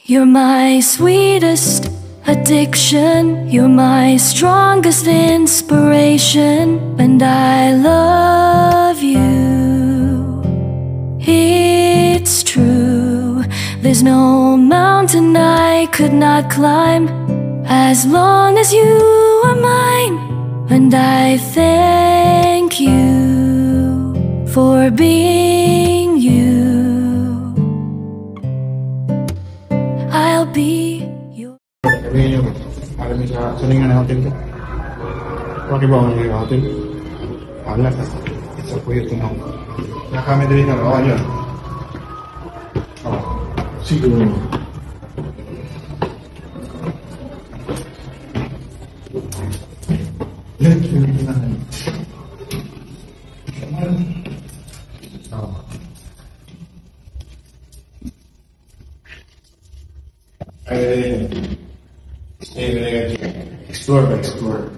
You're my sweetest addiction. You're my strongest inspiration. And I love you. It's true. There's no mountain I could not climb as long as you are mine. And I thank you for being you. I'll be your. Sabihin nyo, alam niyo sa saningan ng hotel ko. Bakit ba ang hotel? Wala. It's up for you to know. Nakami din ito. Oh, yun. Oh, siguro. Let me Oh. Explore, explore.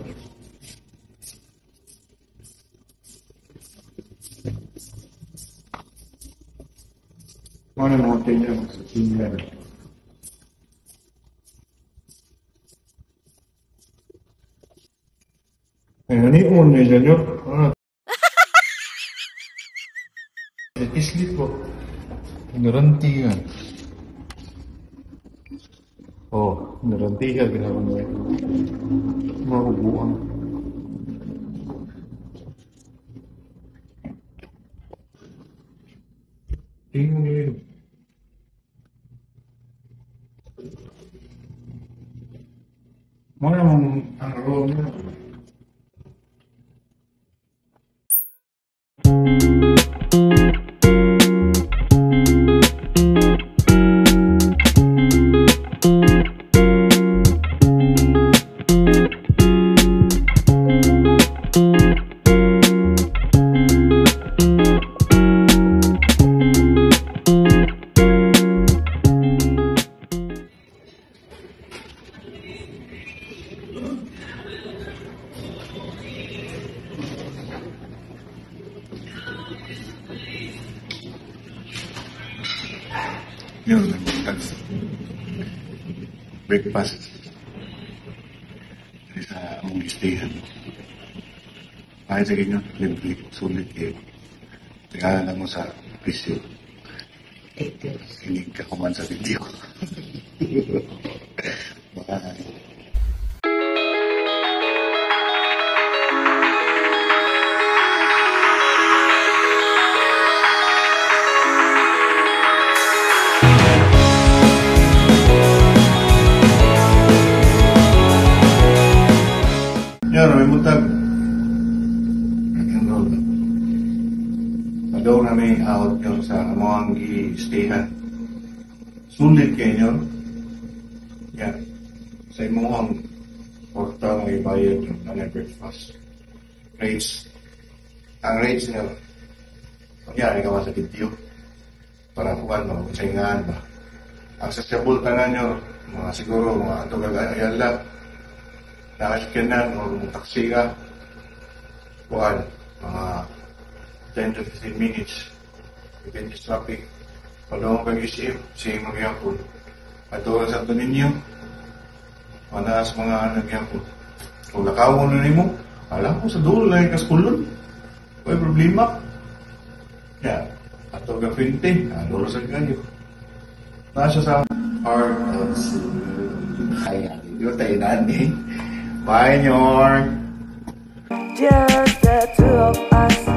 Mana hotelnya maksudnya? Ini on ni janyo. Sleep po. Naranti kan. Oh, naranti ka ginagawa mo. Marubuang. Tingnan niyo yun. Mga namang ang role niyo. Yun, breakfast sa among istihan. Ay sa inyo, libre, sulit kayo. Tingnan na mo sa presyo. Hindi ka kuman sa video. Bye. Yan, may mutag. Nag-enroll. Padaw na may out nyo sa among gi-stayhan. Sulit kayo nyo. Yan. Sa imong portal nga ibayad nyo na breakfast. Rates. Ang rates nyo. Kunyari ka sa video. Para kuhan ba? Kung sa ingaan ba? Accessible tanan nyo. Mga siguro, mga ato gagayala. Nakasikanan o taksi ka, kuhan, mga 10 to 15 minutes, depende sa traffic. Palong kag SM, same magyapon. Ato sa Santo Niño, manaas mga nagyapon. Kung lakaw mo na nimo, alam ko sa dulo lang kaskulon. May problema. Ya, ato ka 20, dulo sa kayo. Nasa sa heart of Ay, yun tayo nani. Bye, Nyor. Just the two of us.